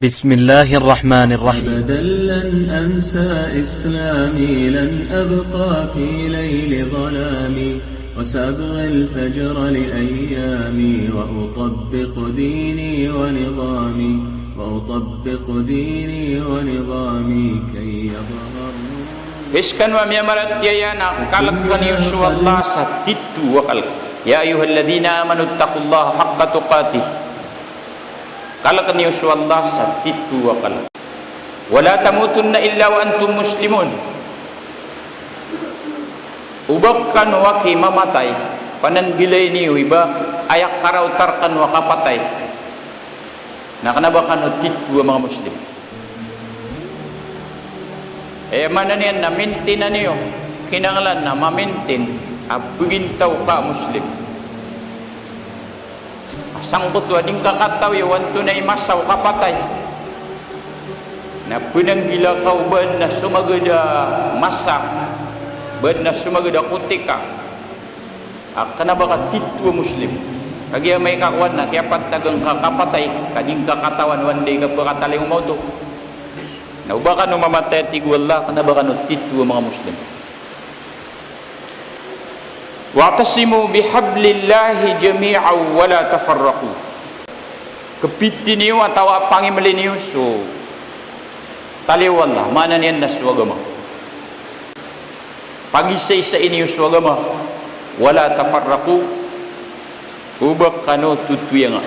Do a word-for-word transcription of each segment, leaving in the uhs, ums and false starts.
بسم الله الرحمن الرحيم. أبدا لن أنسى إسلامي، لن أبقى في ليل ظلامي، وسأبغي الفجر لأيامي، وأطبق ديني ونظامي، وأطبق ديني ونظامي كي يظهر Skano a miyamaratiyaya na kalkn iyo so Allah sa titho a kalk. يا أيها الذين آمنوا اتقوا الله حق تقاته. Kalkn iyo so Allah sa titho a kalk. ولا تموتن إلا وأنتم مسلمون. O ba kano aki mamatay, pananggilai niyo i ba aya karaot rkano a kapatay na kna ba kano titho a manga Muslim. Aya maana niyan na maintain-an iyo, kinanglan na ma-maintain a pagintaw ka a Muslim. Sangkoto a di ngka katawi o antonaa i masa o kapatay, na pananggila ka o ba adn a somagad a masa, ba adn a somagad a kotika a kna ba ka titho a Muslim. Kagiya amay ka kowan na kiyapantag angka kapatay ka di ngka katawan o anda i kapakatalingoma oto. Na o ba kano mamatay, a tig o Allah, kna ba kano titho a manga Muslim. واعتصموا بحبل الله جميعا ولا تفرقوا. Kpiti niyo atawa pangimli niyo so tali o Allah, maana niyan na so agama. Pagisaisai niyo so agama, ولا تفرقوا, o ba kano totoyanga.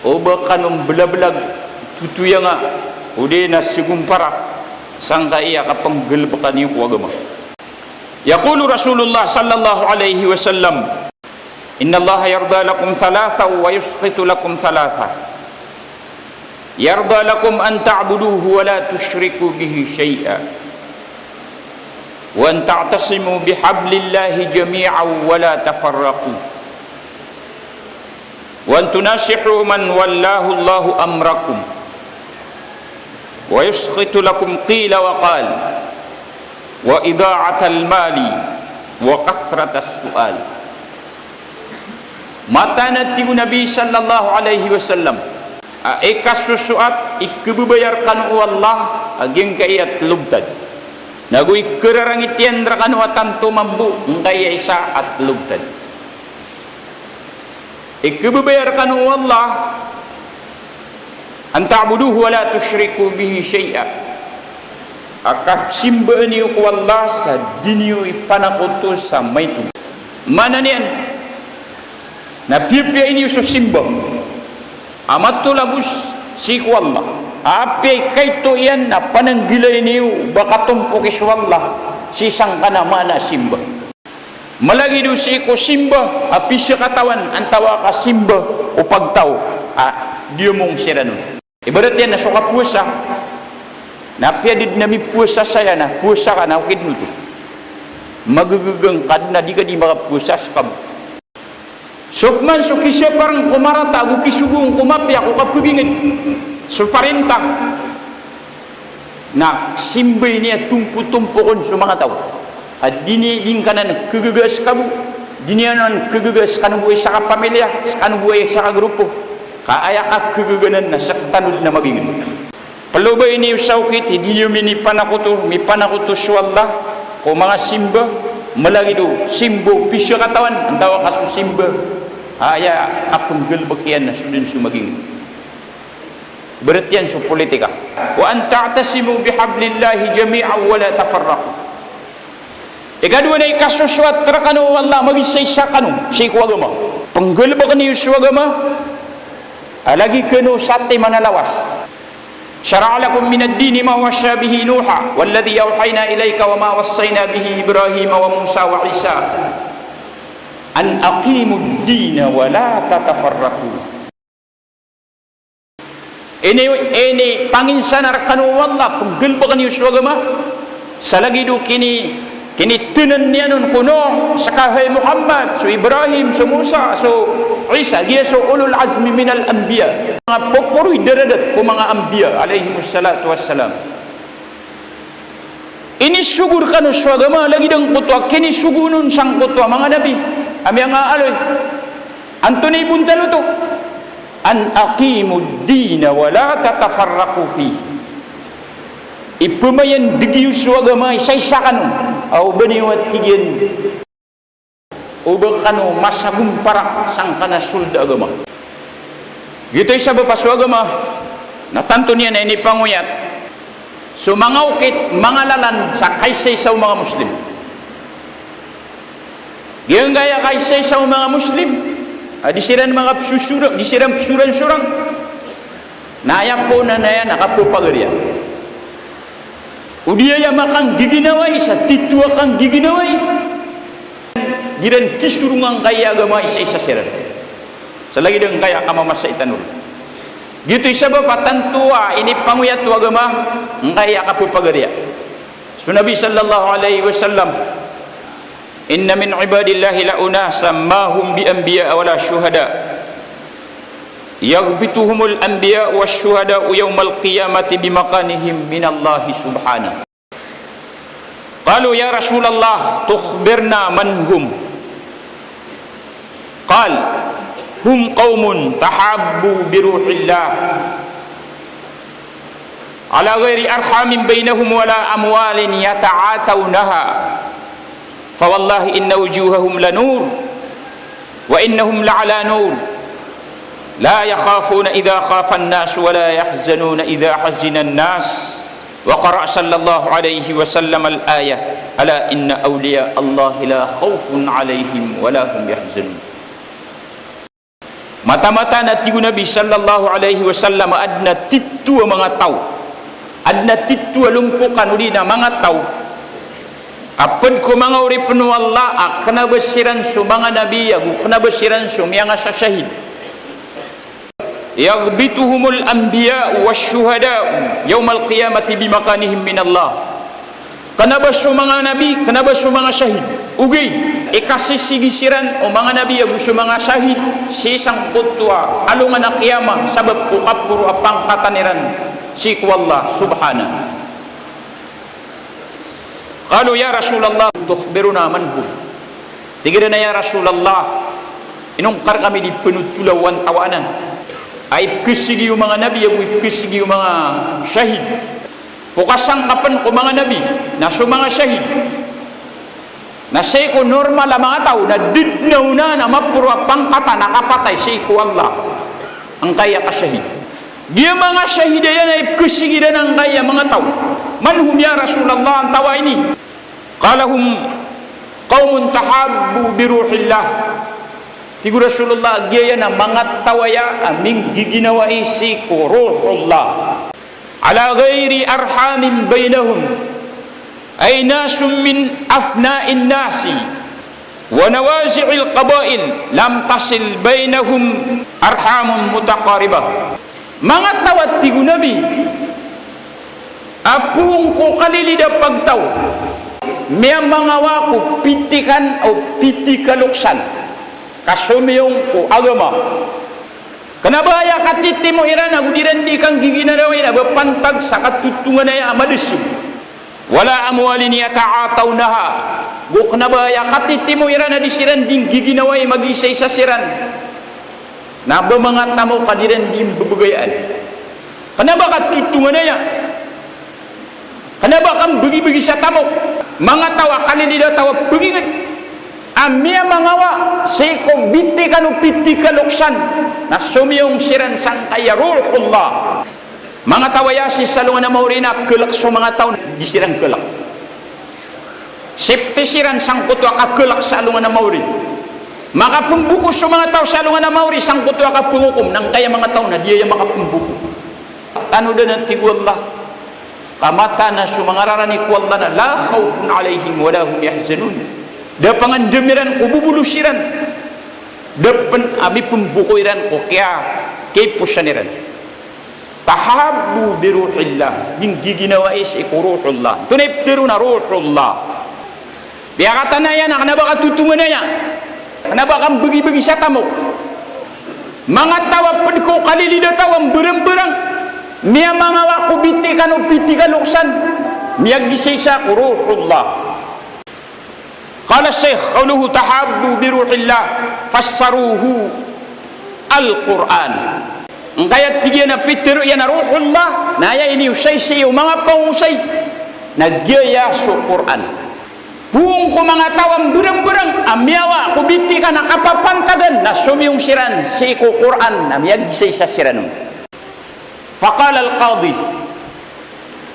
O ba kano mblablg, totoyanga, odi na sgompara, sangkai a kapnggalbka niyo ko agama. يقول رسول الله صلى الله عليه وسلم: إن الله يرضى لكم ثلاثا ويسخط لكم ثلاثا. يرضى لكم أن تعبدوه ولا تشركوا به شيئا، وأن تعتصموا بحبل الله جميعا ولا تفرقوا، وأن تناصحوا من ولاه الله أمركم، ويسخط لكم قيل وقال، وإضاعة المال، وكثرة السؤال. Mataan a tig o Nabi sallallahu alaihi wasallam, a ikasosoat, ikhababaya rkano o Allah a giyangkaya tlo btad. Nago ikararangit iyan rkano a tanto mambo angkaya isa a tlo btad. Ikhababaya rkano o Allah, أن تعبدوه ولا تشركوا به شيئا. A kapsimbaa niyo ko Allah sa di niyo ipanakoto sa maito. Maana niyan na piyapiyai niyo so simba a matolabos sii ko Allah. Apiya i kaito iyan na pananggilai niyo ba katompoki so Allah sii sangkanan a maana a simba. Malagid o sii ko simba a pizakatawan antawaa ka simba o pagtaw a diyomong siran on. Ibarat iyan na so kapowasa, na apiya di dn a mipowasa saya na powasa ka na okit oto. Magagaga ngka dn a di ka di makapowasa skabo. So pman so kisapar ngka ko marata ago kisogo ngka ko mapiya ko kapagingd so parinta. Na simba ini a tompotompok on so manga taw a di ni, di ngka nan khagaga skabo, di niyan nan khagaga skano bo a isa ka pamilya, skano bo a isa ka grupo. Ka aya kakhagaga nan na sktano dn a magingd. Palobay niyo sa okit i di niyo minipanakoto, mipanakoto so Allah ko manga simba, malagid o simba o pizakatawan antawaa ka so simba a aya kapnggalbk iyan na so dn so magingd. Ibarat iyan so politika. وأن تعتصموا بحبل الله جميعا ولا تفرقوا. Ikadowa na ikasosoat rkano o Allah, magisaisa kano sii ko agama. Pnggalbkn iyo so agama a lagid kano satiman a lawas. شرع لكم من الدين ما وصى به نوحا والذي أوحينا إليك وما وصينا به إبراهيم وموسى وعيسى أن أقيموا الدين ولا تتفرقوا. Ini, ini panginsana rkano o Allah, pnggalbkn iyo so agama sa lagid o kini, kinitnan iyan on ko Nuh, ska hay Muhammad, so Ibrahim, so Musa, so Isa, giya so ulul azmi minal anbiya. Manga poporoy daradat ko manga anbiya alaihimus salatu wassalam. Inisogo rkano so agama, lagid angkoto a kinisogo on sangkoto a manga nabi a miyangaaloy. Antonaa i bontal oto? an aqimud dina wa la tatafarraqu fihi. Ipmayan dgi iyo so agama, isaisa kano. Aw bani wa tig iyan, o ba kano masagomparak sangkanan a sold a agama. Giyoto i sabap a so agama na tanto niyan a inipangoyat so manga okit, manga lalan sa kaisaisa o manga Muslim. Giyangkaya kaisaisa o manga Muslim a di siran makapsosorang, di siran psoransorang, na aya poon anan aya na kapapagariya. O di aya makanggiginawai sa titho a kanggiginawai. Di iran kisorongan angkaya agama a isaisa siran. Sa lagid angkaya kamamasa i tano. Giyoto i sabap a tanto a inipangoyat o agama angkaya kapapagariya. So Nabi sallallahu alaihi wasallam, "Inna min ibadillahi la unasan ma hum bi anbiya wa la shuhada. Yaghbituhumul anbiya wash shuhada yawmal qiyamati bi makanihim minallahi subhanahu." Qalu, "Ya Rasulallah, tukhbirna man hum?" Qal, "Hum qawmun tahabbu bi ruhillah, ala ghairi arhamin baynahum wala amwalin yata'atawnaha. Fa wallahi inna wujuhahum la nur, wa innahum la ala nur. La yakhafuna idha khafa an-nas, wa la yahzanuna idha hazina an-nas." Wa qara'a sallallahu alaihi wasallam al-ayah, "Ala inna awliya Allahi la khawfun alaihim wa la hum yahzanun." Mataan-mataan a tig o Nabi sallallahu alaihi wasallam a adn a titho a manga taw, adn a titho a lompokan odi na manga taw a pd ko manga oripn o Allah a kna ba siran so manga nabi ago kna ba siran so miyangasasahid. Yaghbituhumul anbiya wash shuhada yawmal qiyamati bi makanihim minallah. Kna ba so manga nabi, kna ba so manga sahid. Ogaid, ikasisigi siran o manga nabi ago so manga sahid sii sangkoto a alongan a qiyamah sabap ko kaporo a pangkatan iran sii ko Allah subhanahu. Qalu, "Ya Rasulallah, tukhbiruna man hum?" Tig iran a, "Ya Rasulallah, ino ngka rkami di pnothola o antawaa anan a ipkhasigi o manga nabi ago ipkhasigi o manga sahid?" Pokasangkapn ko manga nabi na so manga sahid na sii ko normal a manga taw na da dn a onaan a maporo a pangkatan a kapatay sii ko Allah angkaya kasahid. Giya manga sahid aya na ipkhasigi iran angkaya manga taw. "Man hum ya Rasulallah, antawaa ini?" Qala, "Hum qawmun tahabbu bi ruhillah." Tig o Rasulullah, giya aya na manga taw aya a minggiginawai sii ko ruhullah. "Ala ghairi arhamin baynahum." Ay nasun min afna'in nasi wa nawazi'il qabail lam tasil baynahum arhamun mutaqaribah. Manga taw a tig o Nabi, a poon ko kalilid a pagtaw, miyamangawa ko pitikan o pitikaloksan, ka somiyong ko agama. Kna ba aya katitimo iran ago di iran di kanggiginawai na ba pantag sa katotonganay a madasig. Wala amwalin yata'atawnaha. Go kna ba aya katitimo iran a di siran di nggiginawai magisaisa siran na ba manga tamok a di iran di mbebegayaan. Kna ba katotonganay a, kna ba kambegibegi sa tamok. Manga taw a kalilid a taw a peginged a miyamangawa sii ko bitikan o pitikaloksan na somiyong siran sangkaya ruhullah. Manga taw aya sii sa alongan a maori na kelek so manga taw na di siran kelek. Safety siran sangkoto a kakelek sa alongan a maori. Makapemboko so manga taw sa alongan a maori sangkoto a kapengokom, na angkaya manga taw na di aya makapemboko. Tanodan a tig o Allah, ka mataan a so manga rarani ko Allah na la khawfun alaihim wa la hum yahzanun. Da pangandam iran ko bobolos iran. Da pen, a mipemboko iran ko kiya, kiyaposan iran. Tahabbu bi ruhillah, minggiginawai sii ko ruhullah. Antonaa i pitharo on a ruhullah? Piyakatana iyan a kna ba katotonganay a, kna ba kambegibegi sa tamok. Manga taw a ped ko kalilid a taw a mberemberang, miyamangawa ko bitikan o pitikaloksan, miyagisaisa ko ruhullah. Qala Shaykh, qawluhu tahabbu bi ruhillah, fassaruhu al-Qur'an. Angkaya tig iyan a pitharo iyan a Ruhullah, na aya iniosay sii o manga pangosay na giyaya so Qur'an. Poon ko manga taw a mberengbereng a miyawa ko bitikan a kapapantagan na somiyong siran sii ko Qur'an na miyagisaisa siran on. Faqala al-qadi,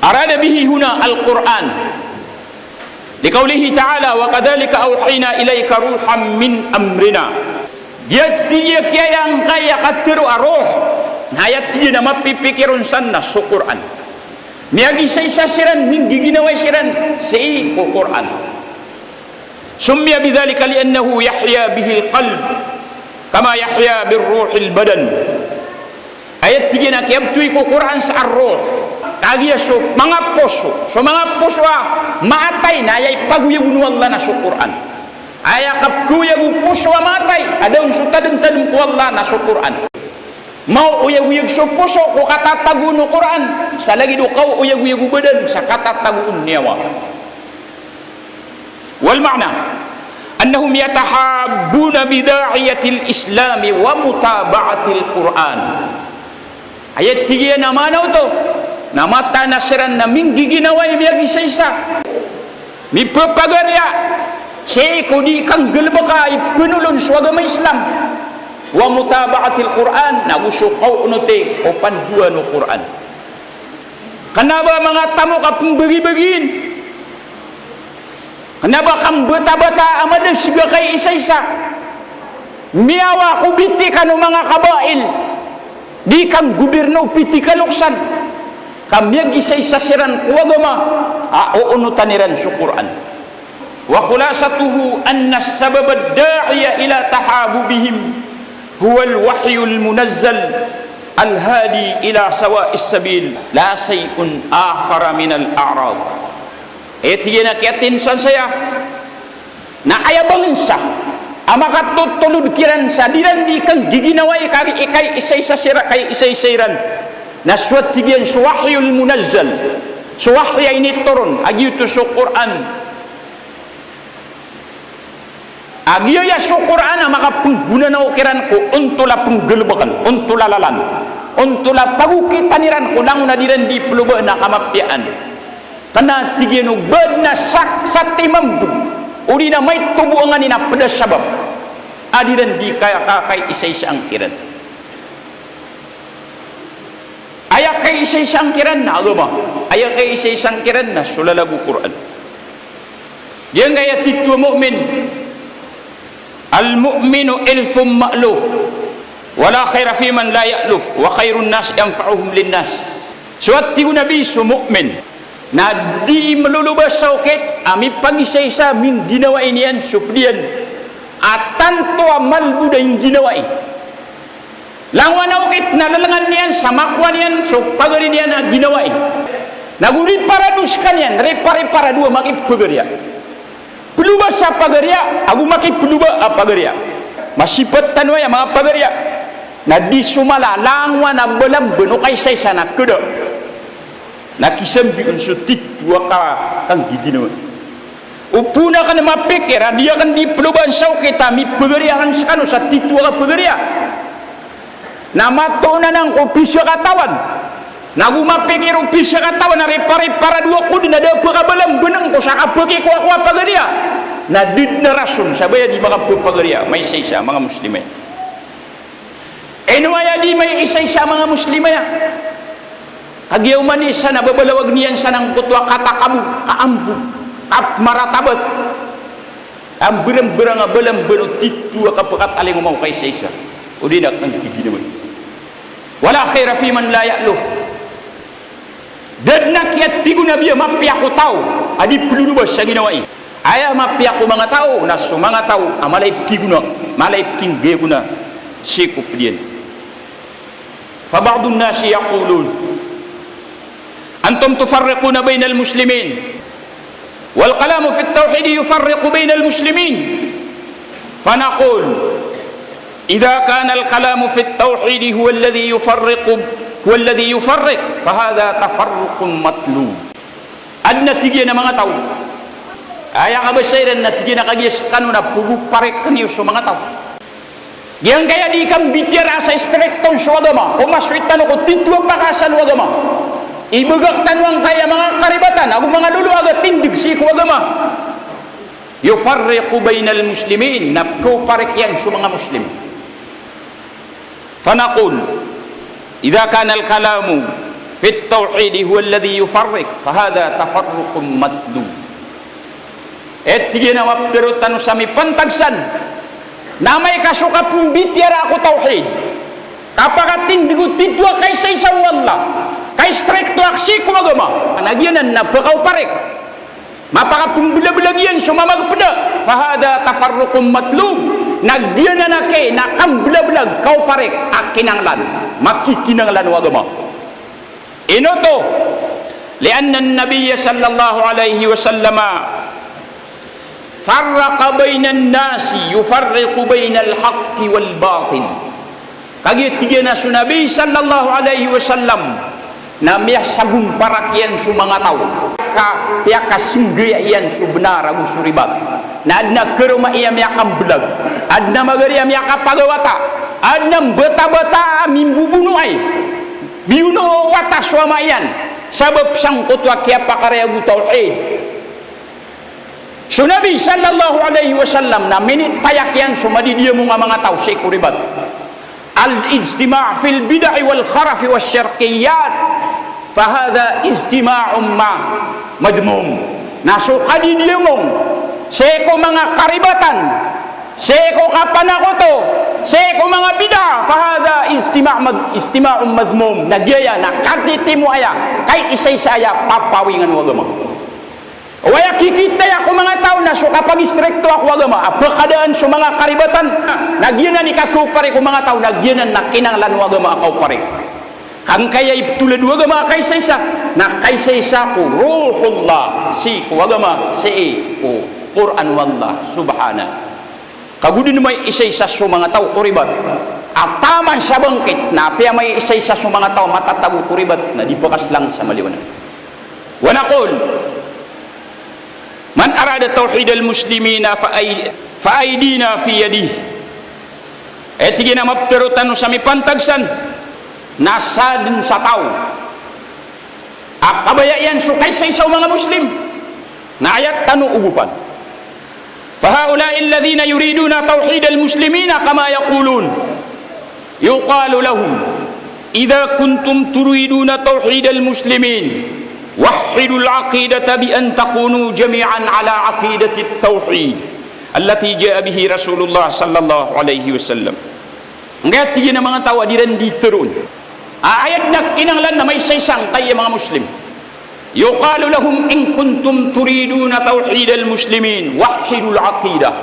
arada bihi huna al-Qur'an. Liqawlihi ta'ala, "Wa kadhalika awhayna ilayka ruhan min amrina." Giya tig iyan a kiyaya angkaya katharo a ruh, na aya tig iyan a mapipikir on san na so Qur'an. Miyagisaisa siran, minggiginawai siran sii ko Qur'an. Summiya bidhalika li'annahu yahya bihil qalb, kama yahya birruhil badan. Aya tig iyan a kiyabtowi ko Qur'an sa ar-ruh. Kagiya so manga poso, so manga poso a maatay na aya ipagoyag on o Allah na so Qur'an. Aya kapgoyag o poso a maatay, a da on so tademtadem ko Allah na so Qur'an. Maoyagoyag so poso ko katatago on o Qur'an, sa lagid o kaoyagoyag o badan sa katatago on o niyawa. Wal ma'na annahum yatahabbuna bida'iyatil Islami wa mutaba'atil Qur'an. Aya tig iyan a maana oto na mataan a siran na minggiginawai, miyagisaisa, mipepagariya sii ko di kanggalebeka i penolon so agama Islam, wa mutaba'atil Qur'an, na go so kaonote o pandoan o Qur'an. Kena ba manga tamok a pembagibagiin. Kena ba kambatabata a madaseg a kaisaisa. Miyawa ko bitikan o manga kabail. Di kanggobirno o pitikaloksan. Ka miyagisaisa siran ko agama a oonotan iran so Qur'an. Wa khulasatuhu anna as-sababa ad-da'iya ila tahabubihim huwa al-wahyul munazzal al-hadi ila sawa'is sabil, la shay'un akhara min al-a'rad. Aya tig iyan a kiyatinsan saya na aya bangensa a makatotolod kiran sa di ran di kanggiginawai kagi ikaisaisa sira, kaisaisa iran, na so tig iyan so wahyul munazzal, so wahyi a initoron a giyoto so Qur'an. A giyaya so Qur'an a makapenggonanao kiran ko ontol a penggalebekan, ontol a lalan, ontol a pagokitan iran ko langon a di ran di pelobaan a kamapiyaan. Kena tig iyan o baden a sak-, satiman bo, odi na maito bo angkanin a ped a sabap a di ran di kaya kakaisaisaan kiran. Aya kaisaisaan kiran na agama. Aya kaisaisaan kiran na so lalag o Qur'an. Giyangkaya titho a mu'min. Al-mu'minu ilfun ma'luf. Wa la khayra fi man la ya'luf. Wa khayrun nasi anfa'uhum lin-nas. So tig o Nabi, so mu'min na di meloloba sa okit a mipagisaisa, mingginawai niyan so ped iyan a tanto a malbod a ingginawai. Langowan a okit na lelengan iyan sa makowa niyan so pagari niyan a ginawai. Na go riparado sekaniyan, ripariparado a makipagariya. Peloba sa pagariya ago makipeloba a pagariya. Masipat tano aya manga pagariya. Na di so mala a langowan a balamben o kaisaisa na keda. Na kisambi on so titho a ka-, kanggiginawai. O poon aken mapikir a di aken di pelobaan sa okit a mipagariya aken sekano sa titho a kapagariya. Na matoon anan ko pisakatawan. Na go mapikir o pisakatawan a ripariparado ako den a da a pekabalamben angko sa kapekikowa ko a pagariya. Na di den a rason sa baya di makapepagariya, maisaisa, manga Muslim aya. Ino aya di maisaisa, manga Muslim aya? Kagiya oman i isa na babalawagen iyan san angkoto a katakabor, kaambog, kapemaratabat. Amberembereng a balamben o titho a kapekatalingoma o kaisaisa. O di na kanggiginawai. Wala khayra fi man la ya'luf. Da den a kiya tig o Nabi a mapiya ko taw a di peloloba sa ginawai. Aya mapiya ko manga taw na so manga taw a mala i pekigona, mala i pekinggagona sii ko ped iyan. Fa ba'dun nasi yaqulun, antum tufarriquna baynal muslimin, wal kalamu fit tawhidi yufarriqu baynal muslimin. Fa naqul, idha kana al kalamu fit tawhidi huwa alladhi yufarriqu, huwa alladhi yufarriq, fa hadha tafarruqun matlub. Aden a tig iyan a manga taw. Aya kabasa iran na tig iyan a kagiya sekano na pegopareken iyo so manga taw. Giyangkaya di kambitiyaraa sa istrikto so agama, ko masoy tano ko titho a pakaasal o agama. Ibagak tano angkaya manga karibatan ago manga lolo a ga tindg sii ko agama. Yufarriqu bainal muslimin, na pkaoparik iyan so manga Muslim. Fanaqul, idha kana al-kalamu fi at-tawhid huwa alladhi yufarriq, fahadha tafarruqun matlub. Tig iyan a maptharo tano sa mipantag san na amay ka so kapmbitiyaraa ko tawhid, kapakatindg o titho a kaisaisa o Allah, kaistrikto a sii ko agama, na giyanan na pkaoparik, mapakapmblablagi iyan so mamagpda, fahadha tafarruqun matlub, na giyanan a kay na kamblablagi, kaoparik a kinanglan, makikinanglan o agama. Ino oto? Li'anna an-nabiyya sallallahu alaihi wasallam farraqa bainan nasi, yufarriqu bainal haqqi wal batil. Kagiya tig iyan a so Nabi sallallahu alaihi wasallam na miyasagomparak iyan so manga taw, ka piyakasinggaya iyan so bnar ago so ribat. Na adn a karoma iyan miyakamblag, adn a magari a miyakapagawata, adn a mbatabata a mimbobonoay, biyono o wata so ama iyan, sabap sangkoto a kiyapakarayag o tawhid. So Nabi sallallahu alaihi wasallam na minitayak iyan so madidiyamong a manga taw sii ko ribat. Al-ijtima' fil bid'i wal kharafi wash shirkiyat, fahadha ijtima'un ma-, madhmum. Na so kadidiyamong sii ko manga karibatan, sii ko kapanakoto, sii ko manga bid'ah, fahadha ijtima' mad-, ijtima'un madhmum. Na giyaya na katitimo aya, kaisaisa aya, papawingan o agama. Oway, a kikitaya ko manga taw na so kapagistriktoa ko agama a pkadaan so manga karibatan, na giyanan i kakaoparik o manga taw, na giyanan na kinanglan o agama a kaoparik. Ka angkaya i ptolad o agama a kaisaisa, na kaisaisa ko ruhullah sii ko agama, sii ko Qur'an o Allah subhanahu. Ka go dn maisaisa so manga taw ko ribat a taman sa bangkit, na apiya maisaisa so manga taw a matatago ko ribat, na di pakaslang sa maliwanag. Wa naqul, man arada tawhidal muslimina fa ay-, fa aydina fi yadih. Aya tig iyan a maptharo tano sa mipantag san na sadn sa taw a kabaya iyan so kaisaisa o manga Muslim, na aya tano ogopan. Fa haula'i alladhina yuriduna tawhidal muslimina kama yaqulun. Yuqalu lahum, idha kuntum turiduna tawhidal muslimin, wahhidul aqidata bi an takunu jami'an ala aqidatit tawhid allati ja'a bihi Rasulullah sallallahu alaihi wasallam. Angkaya tig iyan a manga taw a di ran di tharoon a aya dn a kinanglan na maisaisa angkaya manga Muslim. Yuqalu lahum, in kuntum turiduna tawhidal muslimin, wahhidul aqidah.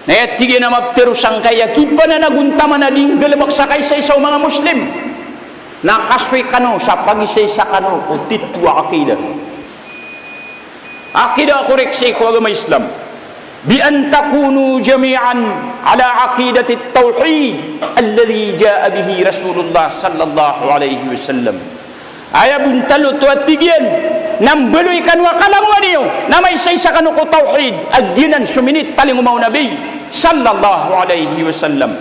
Na aya tig iyan a maptharo sangkaya kipananagontaman a di nggalbk sa kaisaisa o manga Muslim, na kasoy kano sa pagisaisa kano ko titho a aqidah. Aqidah a korek sii ko agama Islam. Bi an takunu jami'an ala aqidatit tawhid alladhi ja'a bihi Rasulullah sallallahu alaihi wasallam. Aya bontal oto a tig iyan na mbaloy kano a kalangowan iyo na maisaisa kano ko tawhid a giyanan so minitalingoma o Nabi sallallahu alaihi wasallam.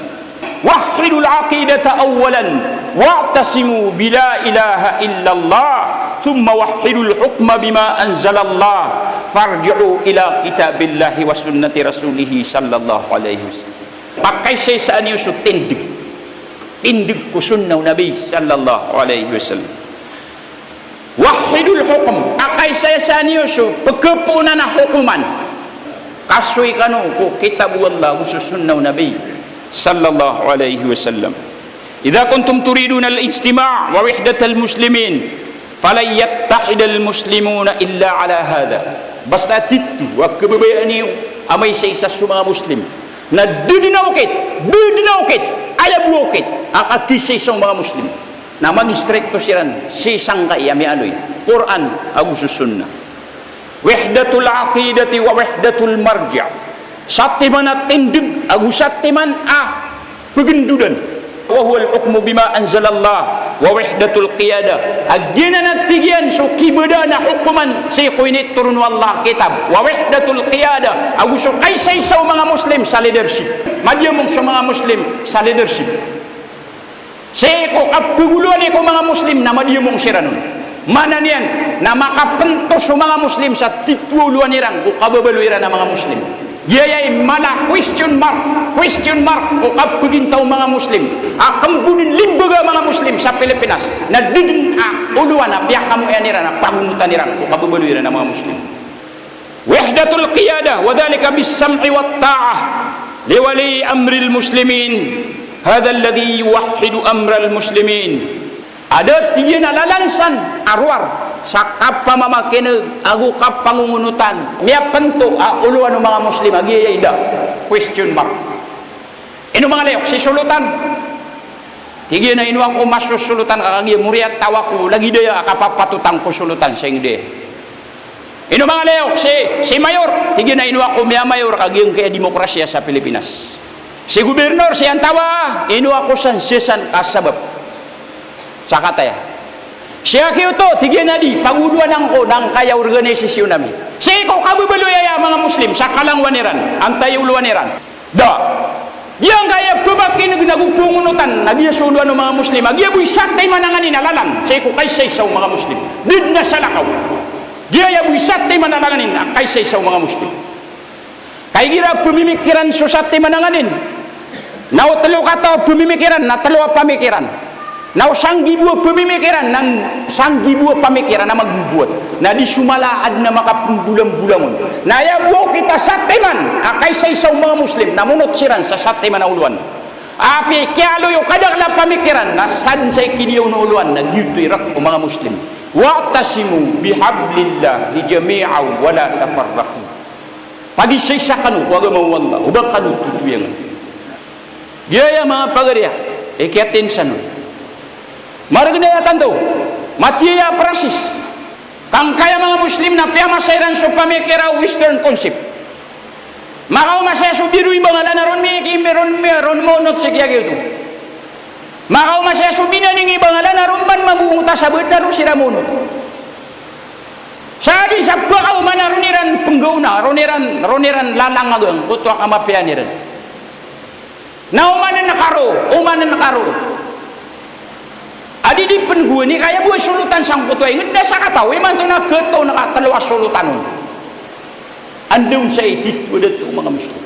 Wahhidul aqidata awwalan, wa'tasimu bi la ilaha illallah, thumma wahhidul hukma bima anzalallah, farji'u ila kitabillahi wa sunnati rasulihi sallallahu alaihi wasallam. Pakaisaisaan iyo so tindg, tindg ko sunnah o Nabi sallallahu alaihi wasallam. Wahhidul hukm, a kaisaisaan iyo so pkhapoonan a hokoman. Kasoy kano ko kitab o Allah ago so sunnah o Nabi sallallahu alaihi wasallam. Idha kuntum turidunal ijtima' wa wahdatal muslimin, falan yattahidal muslimuna illa ala hadha. Basta titho a kababayaan iyo a maisaisa so manga Muslim, na da dn a okit, da dn a okit, aya bo a okit a kakisaisa o manga Muslim. Na magistrikto siran sii sangkai a miyaaloy Qur'an ago so sunnah. Wahdatul aqidati wa wahdatul marji'. Satiman a tindg ago satiman a pagndodan. Wa huwal hukmu bima anzalallah. Wa wahdatul qiyadah, a giyanan a tig iyan so kibadaan a hokoman sii ko initoron o Allah a kitab. Wa wahdatul qiyadah, ago so kaisaisa o manga Muslim sa leadership. Madiyamong so manga Muslim sa leadership. Sii ko kapagolowan ko manga Muslim na madiyamong siran on. Maana niyan na makapento so manga Muslim sa titho a olowan iran ko kababaloy iran a manga Muslim. Giyaya i mala question mark, question mark ko kapagintaw o manga Muslim a kembonin limbaga a manga Muslim sa Pilipinas. Na di den a olowan a piyakamoyan iran a pagonotan iran ko kababaloy iran a manga Muslim. Wahdatul qiyadah, wa dhalika bis sam'i wat ta'ah li wali amril muslimin. Hadha alladhi yuwahhidu amral muslimin. A da, tig iyan, a lalan san a rowar sa kapamamakineg ago kapangongonotan, miyapento a olowan o manga Muslim a giyaya i da. Question mark. Ino manga layok si Solotan? Tig iyan a ino ako masosolotan ka kagiya moriyataw ako, lagid aya a kapapatotan ko Solotan sa ingd aya. Ino manga layok si, si Mayor? Tig iyan a ino ako miyamayor ka giyangkaya a demokrasiya sa Pilipinas. Si Gobernor, si antawa, ino ako san, sii san ka sabap sa kataya. Si Akioto, tig iyan a di, pagolowan angko na angkaya organisasyon ami. Sii ko kababaloy aya a manga Muslim sa kalangowan iran, antaa i olowan iran. Da. Giyangkaya a pamakineg ago pangongonotan, na giya so olowan o manga Muslim a giya bo i satiman a nganin a lalan sii ko kaisaisa o manga Muslim. Di den a salakaw. Giyaya bo i satiman a nganin a kaisaisa o manga Muslim. Ka igira pamimikiran so satiman a nganin, na o telo kataw a pamimikiran na telo a pamikiran. Na o sanggibo a pamimikiran na sanggibo a pamikiran a magbobowat. Na di so mala a aden a makapembolambolang on. Na aya bo a okit a satiman a kaisaisa o manga Muslim na monot siran sa satiman a olowan. Apiya i kiyaaloy o kadakl a pamikiran na sadn sa ikiniyaw o olowan na giyoto i rk o manga Muslim. Wa'tasimu bihablillahi jami'an wa la tafarraqu. Pagisaisa kano ko agama o Allah, o ba kano totoyangan. Giyaya manga pagari a, e, kiyatinsan on. Margn aya tanto, matiyaya a prasis. Ka angkaya manga Muslim na piyamasa iran so pamikira o Western concept. Makaoma saya so biro i bangalan a ron mi, ki, ron mi, ron monot sii kiyagiyoto. Makaoma saya so binaning i bangalan a ron man mamongota sa bed na ron siran monot. Sa di sa pakaoma na ron iran penggaona, ron iran, ron iran lalangagang, koto a kamapiyaan iran. Na omanen karo, omanen karo. A di di pen gowani kaya bo a solotan sangkoto a inged na sakataw, imanto na getoon ka telo a solotan on. Anda on saya i di totoo a dato o manga Muslim.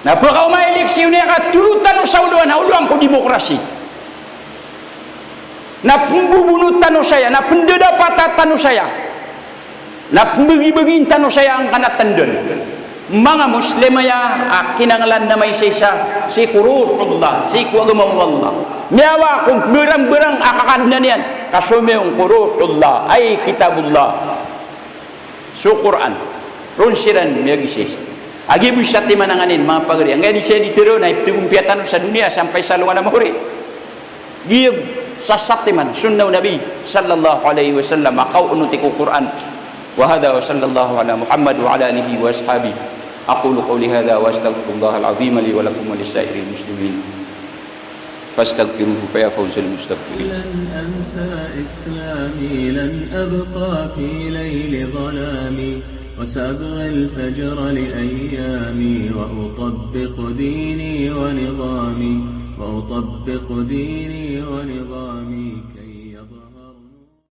Na pakaoma a eleksyon aya ka torotan o sa olowan, a olowan ko demokrasi. Na pembobonotan o saya, na pendadapatatan o saya. Na pembagibagiin tano saya angkanan a tendel. Manga Muslim aya a kinanglan na maisaisa sii ko Ruhullah, sii ko agama o Allah. Miyawa ko mbarangbarang a kakadnan iyan, ka somiyong ko Ruhullah, ay Kitabullah. So Qur'an. Ron siran miyagisaisa. A giya bo i satiman a nganin, manga pagari. Angkaya di saya di tero na iptigompiya tano sa doniya sampay sa alongan a mahori. Giya bo sa satiman, sunnah o Nabi sallallahu alaihi wasallam, a kaonoti ko Qur'an. Wa hadha wa sallallahu ala Muhammad wa ala alihi wa ashabihi. Aqulu qawli hadha wa astaghfirullahal azima li wa lakum wa lisairil muslimin. Fastaghfiruhu fa ya fawzal mustaghfirin. لن أنسى إسلامي، لن أبقى في ليل ظلامي، وسأبغي الفجر لأيامي، وأطبق ديني ونظامي، وأطبق ديني ونظامي.